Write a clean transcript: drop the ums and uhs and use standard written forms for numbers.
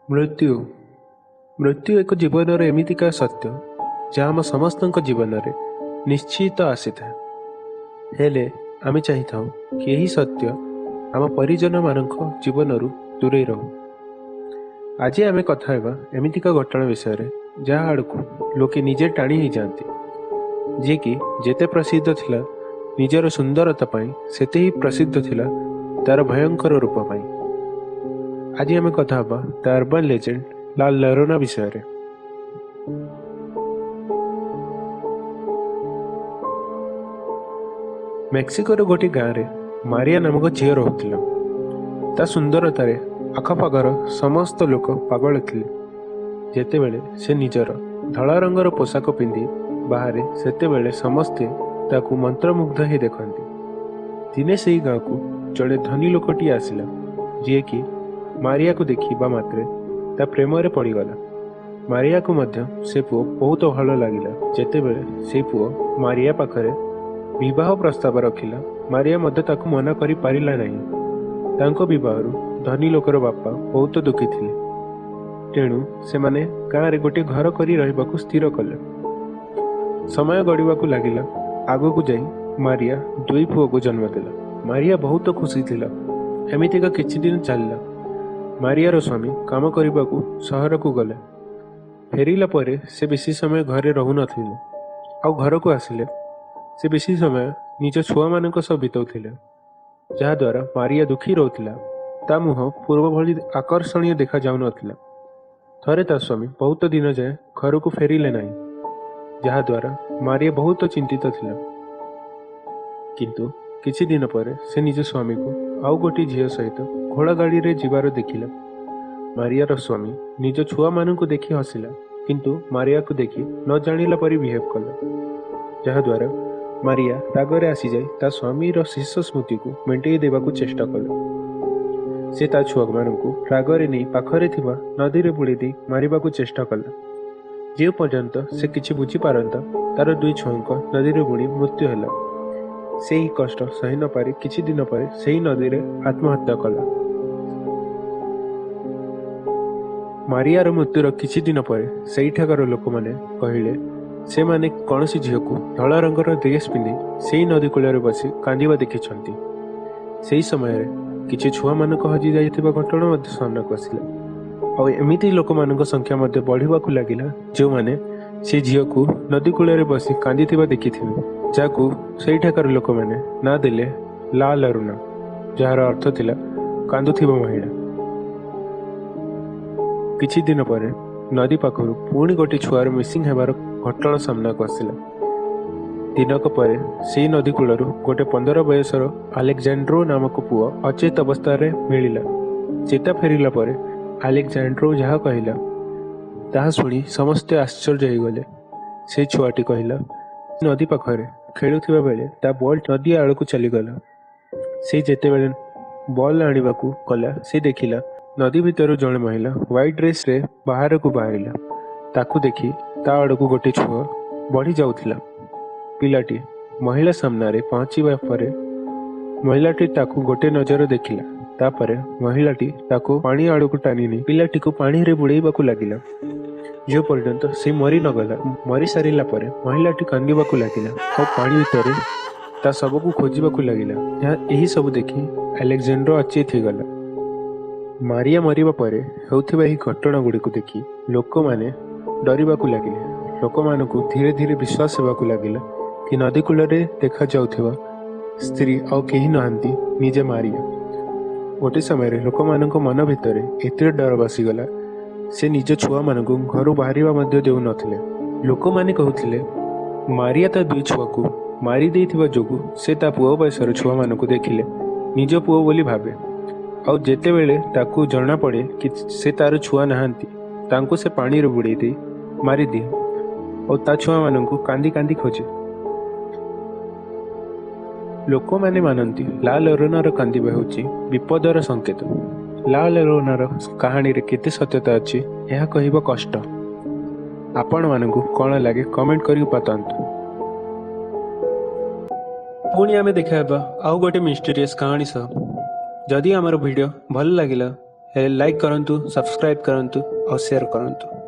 ମୃତ୍ୟୁ ମୃତ୍ୟୁ ଏକ ଜୀବନର ଏମିତିକା ସତ୍ୟ, ଯାହା ଆମ ସମସ୍ତଙ୍କ ଜୀବନରେ ନିଶ୍ଚିତ ଆସିଥାଏ। ହେଲେ ଆମେ ଚାହିଁଥାଉ କି ଏହି ସତ୍ୟ ଆମ ପରିଜନମାନଙ୍କ ଜୀବନରୁ ଦୂରେଇ ରହୁ। ଆଜି ଆମେ କଥା ହେବା ଏମିତିକା ଘଟଣା ବିଷୟରେ, ଯାହା ଆଡ଼କୁ ଲୋକେ ନିଜେ ଟାଣି ହେଇଯାଆନ୍ତି। ଯିଏକି ଯେତେ ପ୍ରସିଦ୍ଧ ଥିଲା ନିଜର ସୁନ୍ଦରତା ପାଇଁ, ସେତେ ହିଁ ପ୍ରସିଦ୍ଧ ଥିଲା ତାର ଭୟଙ୍କର ରୂପ ପାଇଁ। ଆଜି ଆମେ କଥା ହେବା ଦ ଅର୍ବାନ୍ ଲେଜେଣ୍ଡ ଲା ଲରୋନା ବିଷୟରେ। ମେକ୍ସିକୋର ଗୋଟିଏ ଗାଁରେ ମାରିଆ ନାମକ ଝିଅ ରହୁଥିଲା। ତା ସୁନ୍ଦରତାରେ ଆଖପାଖର ସମସ୍ତ ଲୋକ ପାଗଳ ଥିଲେ। ଯେତେବେଳେ ସେ ନିଜର ଧଳା ରଙ୍ଗର ପୋଷାକ ପିନ୍ଧି ବାହାରେ, ସେତେବେଳେ ସମସ୍ତେ ତାକୁ ମନ୍ତ୍ରମୁଗ୍ଧ ହେଇ ଦେଖନ୍ତି। ଦିନେ ସେହି ଗାଁକୁ ଜଣେ ଧନୀ ଲୋକଟିଏ ଆସିଲା, ଯିଏକି ମାରିଆକୁ ଦେଖିବା ମାତ୍ରେ ତା ପ୍ରେମରେ ପଡ଼ିଗଲା। ମାରିଆକୁ ମଧ୍ୟ ସେ ପୁଅ ବହୁତ ଭଲ ଲାଗିଲା। ଯେତେବେଳେ ସେ ପୁଅ ମାରିଆ ପାଖରେ ବିବାହ ପ୍ରସ୍ତାବ ରଖିଲା, ମାରିଆ ମଧ୍ୟ ତାକୁ ମନା କରିପାରିଲା ନାହିଁ। ତାଙ୍କ ବିବାହରୁ ଧନୀ ଲୋକର ବାପା ବହୁତ ଦୁଃଖୀ ଥିଲେ। ତେଣୁ ସେମାନେ ଗାଁରେ ଗୋଟିଏ ଘର କରି ରହିବାକୁ ସ୍ଥିର କଲେ। ସମୟ ଗଡ଼ିବାକୁ ଲାଗିଲା। ଆଗକୁ ଯାଇ ମାରିଆ ଦୁଇ ପୁଅକୁ ଜନ୍ମ ଦେଲା। ମାରିଆ ବହୁତ ଖୁସି ଥିଲା। ଏମିତିକା କିଛି ଦିନ ଚାଲିଲା। ମାରିଆର ସ୍ୱାମୀ କାମ କରିବାକୁ ସହରକୁ ଗଲେ। ଫେରିଲା ପରେ ସେ ବେଶୀ ସମୟ ଘରେ ରହୁନଥିଲେ, ଆଉ ଘରକୁ ଆସିଲେ ସେ ବେଶୀ ସମୟ ନିଜ ଛୁଆମାନଙ୍କ ସହ ବିତାଉଥିଲେ, ଯାହାଦ୍ୱାରା ମାରିଆ ଦୁଃଖୀ ରହୁଥିଲା। ତା ମୁହଁ ପୂର୍ବ ଭଳି ଆକର୍ଷଣୀୟ ଦେଖାଯାଉନଥିଲା। ଥରେ ତା ସ୍ୱାମୀ ବହୁତ ଦିନ ଯାଏଁ ଘରକୁ ଫେରିଲେ ନାହିଁ, ଯାହାଦ୍ୱାରା ମାରିଆ ବହୁତ ଚିନ୍ତିତ ଥିଲା। କିନ୍ତୁ କିଛି ଦିନ ପରେ ସେ ନିଜ ସ୍ୱାମୀକୁ ଆଉ ଗୋଟିଏ ଝିଅ ସହିତ ଘୋଡ଼ା ଗାଡ଼ିରେ ଯିବାର ଦେଖିଲା। ମାରିଆର ସ୍ୱାମୀ ନିଜ ଛୁଆମାନଙ୍କୁ ଦେଖି ହସିଲା, କିନ୍ତୁ ମାରିଆକୁ ଦେଖି ନ ଜାଣିଲା ପରି ବିହେଭ୍ କଲା, ଯାହାଦ୍ୱାରା ମାରିଆ ରାଗରେ ଆସିଯାଇ ତା ସ୍ୱାମୀର ଶେଷ ସ୍ମୃତିକୁ ମେଣ୍ଟେଇ ଦେବାକୁ ଚେଷ୍ଟା କଲା। ସେ ତା ଛୁଆମାନଙ୍କୁ ରାଗରେ ନେଇ ପାଖରେ ଥିବା ନଦୀରେ ବୁଡ଼େଇ ଦେଇ ମାରିବାକୁ ଚେଷ୍ଟା କଲା। ଯେଉଁ ପର୍ଯ୍ୟନ୍ତ ସେ କିଛି ବୁଝିପାରନ୍ତା, ତାର ଦୁଇ ଛୁଆଙ୍କ ନଦୀରେ ବୁଡ଼ି ମୃତ୍ୟୁ ହେଲା। ସେହି କଷ୍ଟ ସହି ନପାରି କିଛି ଦିନ ପରେ ସେହି ନଦୀରେ ଆତ୍ମହତ୍ୟା କଲା। ମାରିଆର ମୃତ୍ୟୁର କିଛି ଦିନ ପରେ ସେଇଠାକାର ଲୋକମାନେ କହିଲେ, ସେମାନେ କୌଣସି ଝିଅକୁ ଧଳା ରଙ୍ଗର ଡ୍ରେସ୍ ପିନ୍ଧି ସେଇ ନଦୀ କୂଳରେ ବସି କାନ୍ଦିବା ଦେଖିଛନ୍ତି। ସେହି ସମୟରେ କିଛି ଛୁଆମାନଙ୍କ ହଜି ଯାଇଥିବା ଘଟଣା ମଧ୍ୟ ସାମ୍ନାକୁ ଆସିଲା, ଆଉ ଏମିତି ଲୋକମାନଙ୍କ ସଂଖ୍ୟା ମଧ୍ୟ ବଢ଼ିବାକୁ ଲାଗିଲା, ଯେଉଁମାନେ ସେ ଝିଅକୁ ନଦୀ କୂଳରେ ବସି କାନ୍ଦିଥିବା ଦେଖିଥିବେ, ଯାହାକୁ ସେଇଠାକାର ଲୋକମାନେ ନାଁ ଦେଲେ ଲା ଲରୁନା, ଯାହାର ଅର୍ଥ ଥିଲା କାନ୍ଦୁଥିବା ମହିଳା। କିଛି ଦିନ ପରେ ନଦୀ ପାଖରୁ ପୁଣି ଗୋଟେ ଛୁଆର ମିସିଂ ହେବାର ଘଟଣା ସାମ୍ନାକୁ ଆସିଲା। ଦିନକ ପରେ ସେଇ ନଦୀ କୂଳରୁ ଗୋଟେ 15 ବୟସର ଆଲେକ୍ଜାଣ୍ଡ୍ରୋ ନାମକ ପୁଅ ଅଚେତ ଅବସ୍ଥାରେ ମିଳିଲା। ଚେତା ଫେରିଲା ପରେ ଆଲେକ୍ଜାଣ୍ଡ୍ରୋ ଯାହା କହିଲା, ତାହା ଶୁଣି ସମସ୍ତେ ଆଶ୍ଚର୍ଯ୍ୟ ହେଇଗଲେ। ସେ ଛୁଆଟି କହିଲା, ନଦୀ ପାଖରେ ଖେଳୁଥିବା ବେଳେ ତା ବଲ୍ ନଦୀ ଆଡ଼କୁ ଚାଲିଗଲା। ସେ ଯେତେବେଳେ ବଲ୍ ଆଣିବାକୁ ଗଲା, ସେ ଦେଖିଲା ନଦୀ ଭିତରୁ ଜଣେ ମହିଳା ହ୍ୱାଇଟ୍ ଡ୍ରେସ୍ରେ ବାହାରକୁ ବାହାରିଲା। ତାକୁ ଦେଖି ତା ଆଡ଼କୁ ଗୋଟେ ଛୁଆ ବଢ଼ି ଯାଉଥିଲା। ପିଲାଟି ମହିଳା ସାମ୍ନାରେ ପହଞ୍ଚିବା ପରେ ମହିଳାଟି ତାକୁ ଗୋଟେ ନଜର ଦେଖିଲା। ତାପରେ ମହିଳାଟି ତାକୁ ପାଣି ଆଡ଼କୁ ଟାଣି ନେଇ ପିଲାଟିକୁ ପାଣିରେ ବୁଡ଼େଇବାକୁ ଲାଗିଲା, ଯେଉଁ ପର୍ଯ୍ୟନ୍ତ ସେ ମରି ନଗଲା। ମରି ସାରିଲା ପରେ ମହିଳାଟି କାନ୍ଦିବାକୁ ଲାଗିଲା ଆଉ ପାଣି ଭିତରେ ତା ଶବକୁ ଖୋଜିବାକୁ ଲାଗିଲା। ଏହା ଏହି ସବୁ ଦେଖି ଆଲେକ୍ଜାଣ୍ଡର ଅଚେତ ହେଇଗଲା। ମାରିଆ ମରିବା ପରେ ହେଉଥିବା ଏହି ଘଟଣା ଗୁଡ଼ିକୁ ଦେଖି ଲୋକମାନେ ଡରିବାକୁ ଲାଗିଲେ। ଲୋକମାନଙ୍କୁ ଧୀରେ ଧୀରେ ବିଶ୍ୱାସ ହେବାକୁ ଲାଗିଲା କି ନଦୀ କୂଳରେ ଦେଖାଯାଉଥିବା ସ୍ତ୍ରୀ ଆଉ କେହି ନାହାନ୍ତି, ନିଜେ ମାରିଆ। ଗୋଟେ ସମୟରେ ଲୋକମାନଙ୍କ ମନ ଭିତରେ ଏତେ ଡର ବସିଗଲା, ସେ ନିଜ ଛୁଆମାନଙ୍କୁ ଘରୁ ବାହାରିବା ମଧ୍ୟ ଦେଉନଥିଲେ। ଲୋକମାନେ କହୁଥିଲେ, ମାରିଆ ତା ଦୁଇ ଛୁଆକୁ ମାରି ଦେଇଥିବା ଯୋଗୁଁ ସେ ତା ପୁଅ ବୟସର ଛୁଆମାନଙ୍କୁ ଦେଖିଲେ ନିଜ ପୁଅ ବୋଲି ଭାବେ, ଆଉ ଯେତେବେଳେ ତାକୁ ଜଣାପଡ଼େ କି ସେ ତାର ଛୁଆ ନାହାନ୍ତି, ତାଙ୍କୁ ସେ ପାଣିରେ ବୁଡ଼େଇ ଦେଇ ମାରିଦିଏ ଆଉ ତା ଛୁଆମାନଙ୍କୁ କାନ୍ଦି କାନ୍ଦି ଖୋଜେ। ଲୋକମାନେ ମାନନ୍ତି ଲା ଲରୋନାର କାନ୍ଦିବା ହେଉଛି ବିପଦର ସଂକେତ। ଲା ଲରୋନାର କାହାଣୀରେ କେତେ ସତ୍ୟତା ଅଛି, ଏହା କହିବା କଷ୍ଟ। ଆପଣମାନଙ୍କୁ କ'ଣ ଲାଗେ, କମେଣ୍ଟ କରିକି ବତାନ୍ତୁ। ପୁଣି ଆମେ ଦେଖା ହେବା ଆଉ ଗୋଟେ ମିଷ୍ଟେରିୟସ୍ କାହାଣୀ ସହ। ଯଦି ଆମର ଭିଡ଼ିଓ ଭଲ ଲାଗିଲା, ହେଲେ ଲାଇକ୍ କରନ୍ତୁ, ସବସ୍କ୍ରାଇବ୍ କରନ୍ତୁ ଆଉ ସେୟାର କରନ୍ତୁ।